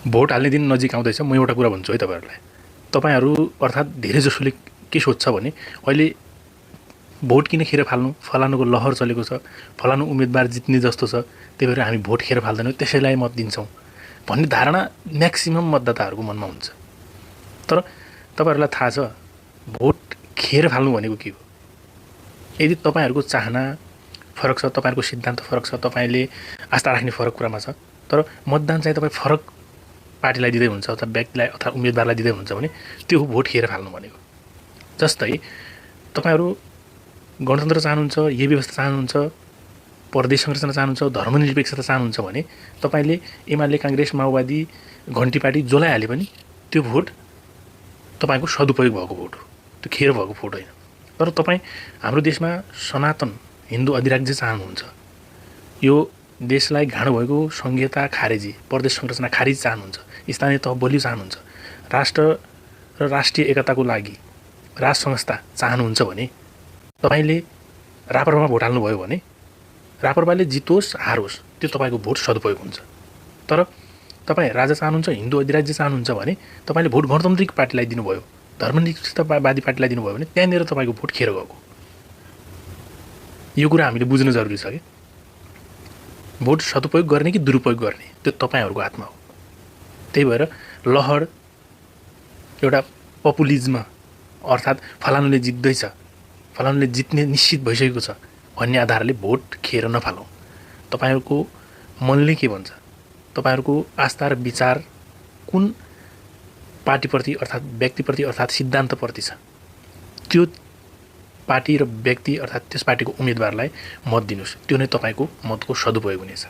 Vote हाल्ने दिन नजिक आउँदैछ। म एउटा कुरा भन्छु है तपाईहरुलाई, तपाईहरु अर्थात धेरै जसोले के सोच्छ भने अहिले भोट किन खेर फाल्नु, फलानुको लहर चलेको छ, फलानु उम्मेदवार जित्ने जस्तो छ, त्यही भएर हामी भोट खेर फाल्दैनौँ, त्यसैलाई मत दिन्छौँ भन्ने धारणा म्याक्सिमम मतदाताहरूको मनमा हुन्छ। तर तपाईहरुलाई थाहा छ भोट खेर फाल्नु भनेको के हो? यदि तपाईहरुको चाहना फरक छ, तपाईहरुको सिद्धान्त फरक छ, तपाईले आस्था राख्ने फरक कुरामा छ, तर मतदान चाहिँ तपाई फरक पार्टीलाई दिँदै हुन्छ अथवा व्यक्तिलाई अथवा उम्मेदवारलाई दिँदै हुन्छ भने त्यो हो भोट खेर फाल्नु भनेको। जस्तै तपाईहरु गणतन्त्र चाहनुहुन्छ, यही व्यवस्था चाहनुहुन्छ, प्रदेश संरचना चाहनुहुन्छ, धर्मनिरपेक्षता चाहनुहुन्छ भने तपाईले एमाले, कांग्रेस, माओवादी, घण्टी पार्टी जसलाई हाले पनि त्यो भोट तपाईको सदुपयोग भएको भोट हो, त्यो खेर भएको भोट होइन। तर तपाई हाम्रो देशमा सनातन हिन्दू अधिराज्य चाहनुहुन्छ, यो देशलाई घाँडो भएको संघीयता खारेजी, प्रदेश संरचना खारेजी चाहनुहुन्छ, स्थानीय तह बलियो चाहनुहुन्छ, राष्ट्र र राष्ट्रिय एकताको लागि राज संस्था चाहनुहुन्छ भने तपाईले रापरपामा भोट हाल्नुभयो भने रापरपाले जितोस् हारोस् त्यो तपाईको भोट सदुपयोग हुन्छ। तर तपाई राजा चाहनुहुन्छ, हिन्दू अधिराज्य चाहनुहुन्छ भने तपाईले भोट गणतान्त्रिक पार्टीलाई दिनुभयो, धर्मनिरपेक्षतावादी पार्टीलाई दिनुभयो भने त्यहाँनिर तपाईको भोट खेर गएको। यो कुरा हामीले बुझ्नु जरुरी छ के भोट सदुपयोग गर्ने कि दुरुपयोग गर्ने त्यो तपाईहरुको हातमा हो। त्यही भएर लहर एउटा पपुलिज्म अर्थात फलानुले जित्दैछ, फलानुले जित्ने निश्चित भइसकेको छ भन्ने आधारले भोट खेर नफालौं। तपाईहरुको मनले के भन्छ, तपाईहरुको आस्था र विचार कुन पार्टीप्रति अर्थात व्यक्तिप्रति अर्थात सिद्धान्तप्रति छ, त्यो पार्टी र व्यक्ति अर्थात त्यस पार्टीको उम्मेदवारलाई मत दिनुस्, त्यो नै तपाईको मतको सदुपयोग हुनेछ।